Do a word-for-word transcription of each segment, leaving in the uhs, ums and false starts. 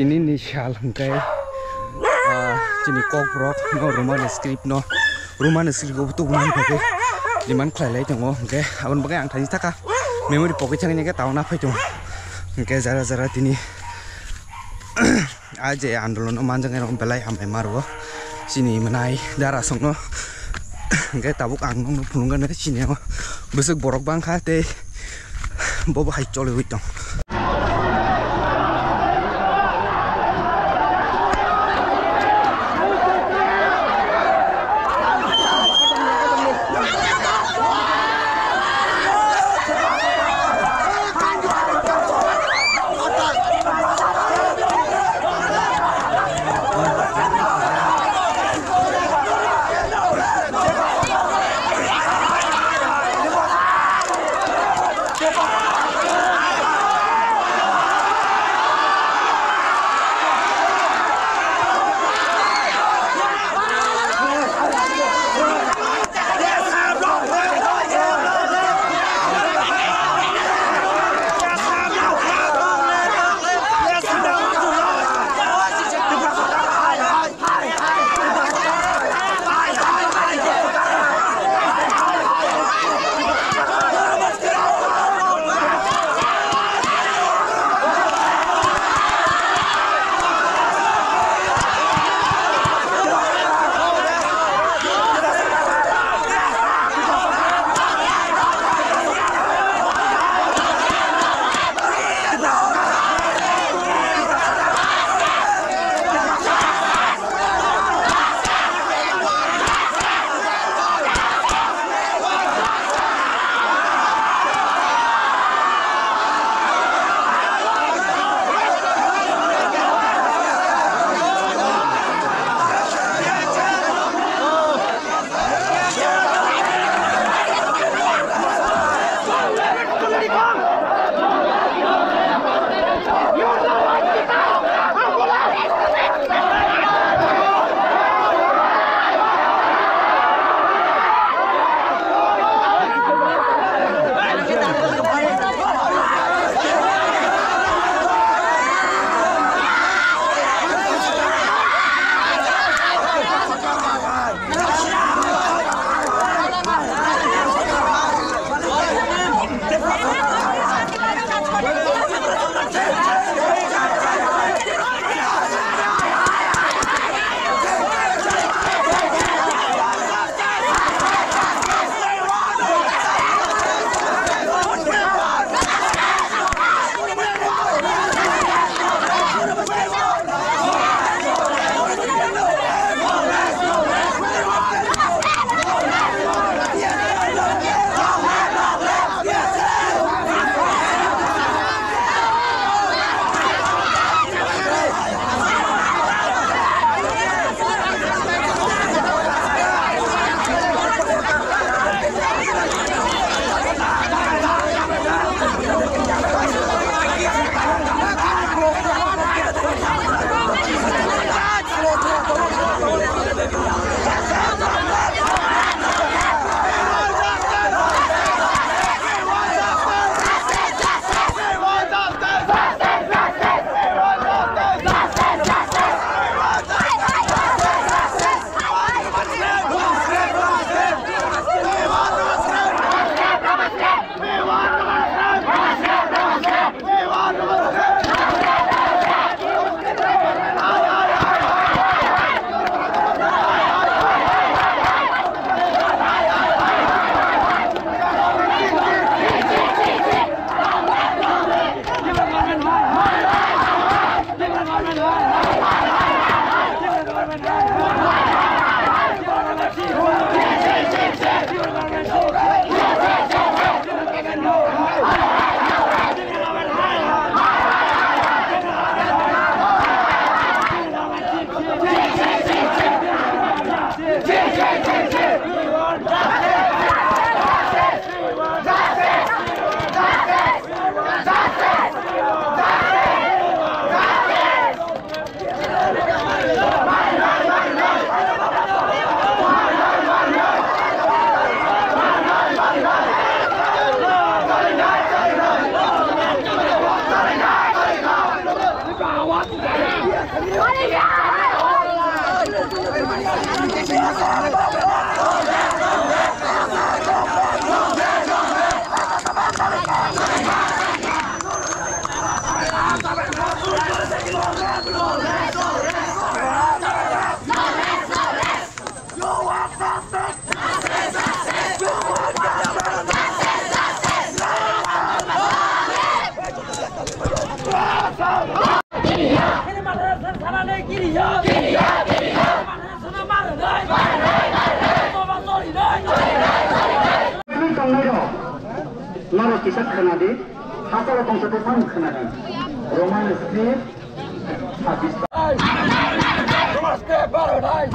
Tini ni sal hwnkhe, ah, chini kokborok no Roman script no, Roman script o tubunani bagwi demand khlai lai tongo. Hwnkhe aboni bagwi ang thani thaka memory pogwi thangwi hwnkhe tabuk na phai tongo. Hwnkhe jara jara tini a je andolon o manjaknai rok belai hambai ma rwo. Chini mwnai dara songno. Hwnkhe tabuk ang nokno phunukgana chini o bwswk borok bangkha tei bobo hai choliwi tong. Norok kisa khwnadi, hakoro tongsa tongphang khwnadi. Roman script, sabis. Roman script, maranai.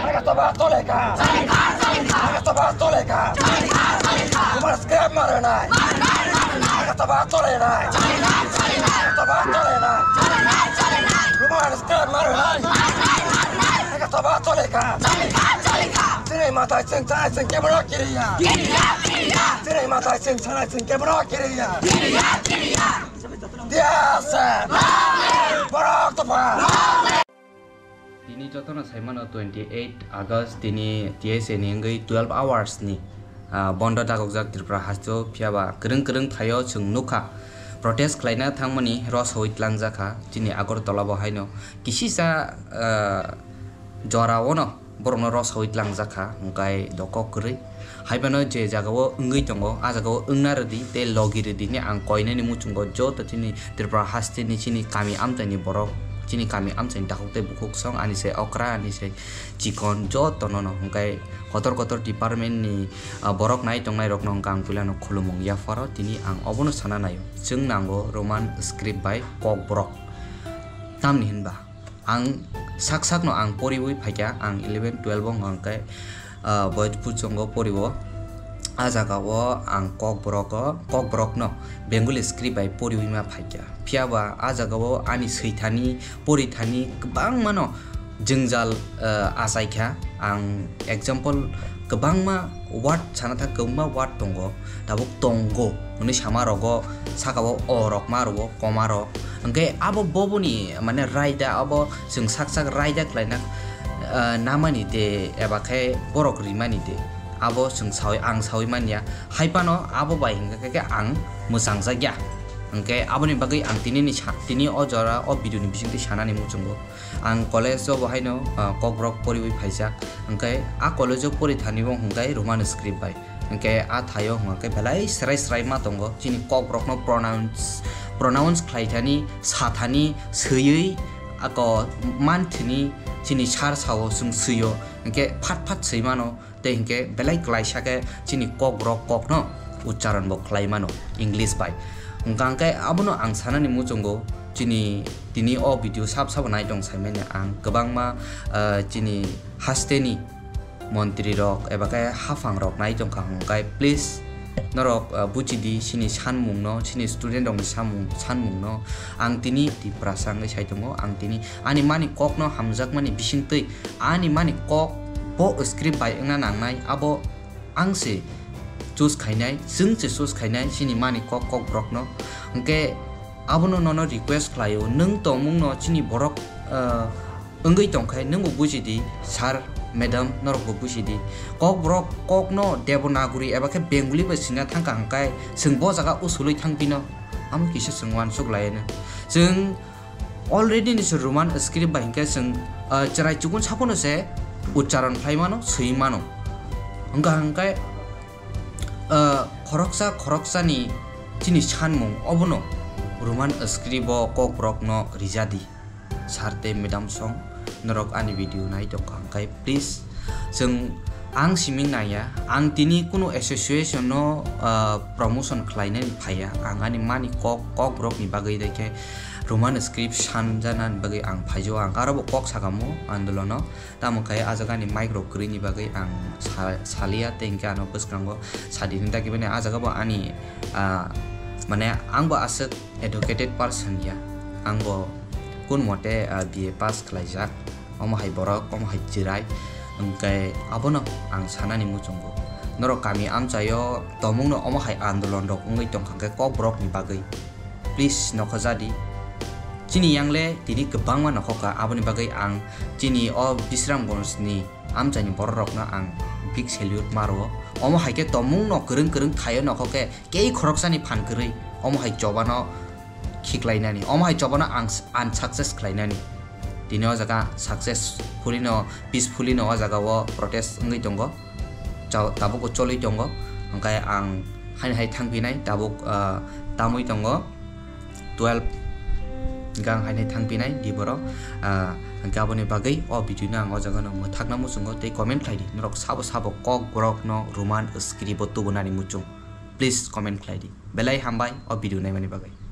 Aga toba toleka. Aga toba toleka. Roman script, maranai. Aga toba tolenai. Aga toba tolenai. Roman script, maranai. Aga toba toleka. Chini matai ching chai ching kebra kiriya. Tini matai ching sanai ching kebra kiriya. Dia se. Borok topa. Tini jotono saimano twenty eight August tini T S A ni wngwi twelve hours ni, ah, bondo dagokjak Tripura hasteo, phiyaba kwrwng kwrwng thaio chwng nukha protest khlaina thangmani rosoi tlangjakha chini Agartala bo haino kisisa, ah, joraono. Borokno rosoi tlangjak kha, hwnkhe dokok kwrwi. Haibano je jagao wngwi tongo, a jagao wngna rwdi tei logi rwdi hwnwi ang koinani muchungo joto chini Tripura hasteni chini kami amchaini borok, chini kami amchaini takhuk tei bukhuk song, ani se okra, ani se chikon jotono no. Hwnkhe kotor kotor department ni, ah, borok nai tongnairokno hwnkhe ang puilano khulumung yapharo, tini ang obono sana naio. Chwng nango Roman script bai Kokborok. Tamni hinba? Ang sak sakno ang poriwi phaikha, ang eleven twelve o hwnkha hwnkhe, ah, Boyotpur chongo porio. A jagao ang Kokborok o, Kokborokno Bengali script bai poriwi ma phaikha. Phiyaba a jagao ani swithani, porithani kwbangmano jwngjal, ah, achaikha. Ang example kwbangma word sana thang, kwbangma word tongo, tabuk tongo hwnwi sama rogo, sakao o rok ma rwo, koma rok. Hwnkhe abo boboni mane raida, abo chwng sak sak raida khlaina, ah, namani de eba khe borok rimani de. Abo chwng sawi, ang sawi manya. Haipano abo bai hwnkhe khe ang mwchangjakya. Hwnkhe aboni bagwi ang tinini sa-, tini o jora o video ni bisingtwi sanani muchungo. Ang college o bo haino, ah, Kokborok poriwi phaijak. Hwnkhe a college o pori thani bo hwnkhe Roman script bai. Hwnkhe a thaio hwnkhe belai srai srai ma tongo. Chini Kokborokno pronounce, pronounce khlai thani, sa thani, swiwi ako man thini chini sar sao chwng swio. Hwnkhe phat phat swi mano. Tei hinkhe belai klaisa khe chini Kokborok kokno uchcharon bo khlai mano English bai. Hwnkha hwnkhe abono ang sanani muchungo chini tini o video sab sabo nai tong saimanya ang kwbangma, ah, chini hasteni montri rok eba khe haphang rok nai tongkha hwnkhe please norok, ah, buchidi chini sanmungno, chini student rokni samung, sanmungno ang tini Tiprasa wngwi sai tongo, ang tini ani mani kokno hamjakmani bisingtwi ani mani kok bo script bai wngna nangnai, abo ang se choose khainai, chwng se choose khainai chini mani kok Kokborokno. Hwnkhe abono nono request khlaio, nwng tongmungno chini borok, ah, wngwi tongkhe nwngbo bujidi, sir, madam, norokbo bujidi. Kokborok kokno Devanagari eba khe Bengali bai swina thangkha hwnkhe chwng bo jaga usulwi thangphino, amo kisa chwng uansuk laiano. Chwng already ni se Roman script bai hinkhe chwng, ah, chwrai chukun saphano se uchcharon khlai mano, swi mano. Hwnkha hwnkhe, ah, khoroksa khoroksani chini sanmung obono Roman script o Kokborokno rijadi. Sir tei madam song, norok ani video nai tongkha hwnkhe please, chwng ang siming nangya, ang tini kunu association no, ah, promotion khlainani phaiya, ang ani mani kok, Kokborokni bagwi dai khe Roman script sanjanani bagwi ang phaijo, ang aro bo kok sakamo andolono, tamo khe ah jaga ni mic rok kwrwini bagwi ang sa-, saliya, tei hinkhe ano bwskango sadi hinda khe bini ah jaga bo ani, ah, mane ang bo aswk educated person ya, ang bo kun mote, ah, B A pass khlaijak, omo hai borok, omo hai chwrai, hwnkhe abono ang sanani muchungo. Norok kami amchaio tongmungno omo hai andolon rok wngwi tongkha hwnkhe Kokborokni bagwi, please nokha jadi. Chini yangle tini kwbangma nokhokha, aboni bagwi ang chini o Bisramganj ni amchaini borok rokno ang big salute ma rwo. Omo hai khe tongmungno kwrwng kwrwng thaio nokho khe, kei khoroksani phan kwrwi omo hai chobano khiklainani, omo hai chobano ang s-, unsuccess khlainani. Tini o jaga successfully no, peacefully no o jaga o protest wngwi tongo. Chao-, tabuk o choli tongo. Hwnkhe ang haini hai thangphinai, tabuk, ah, tamwi tongo. Twelve gang haini thangphinai di borok. Ah, hwnkhe aboni bagwi o video no ang o jaga no mwthakna muchungo tei comment khlai di. Norok sabo sabo Kokborok no Roman script o tubunani muchung. please comment khlai di. Belai hambai o video naimani bagwi.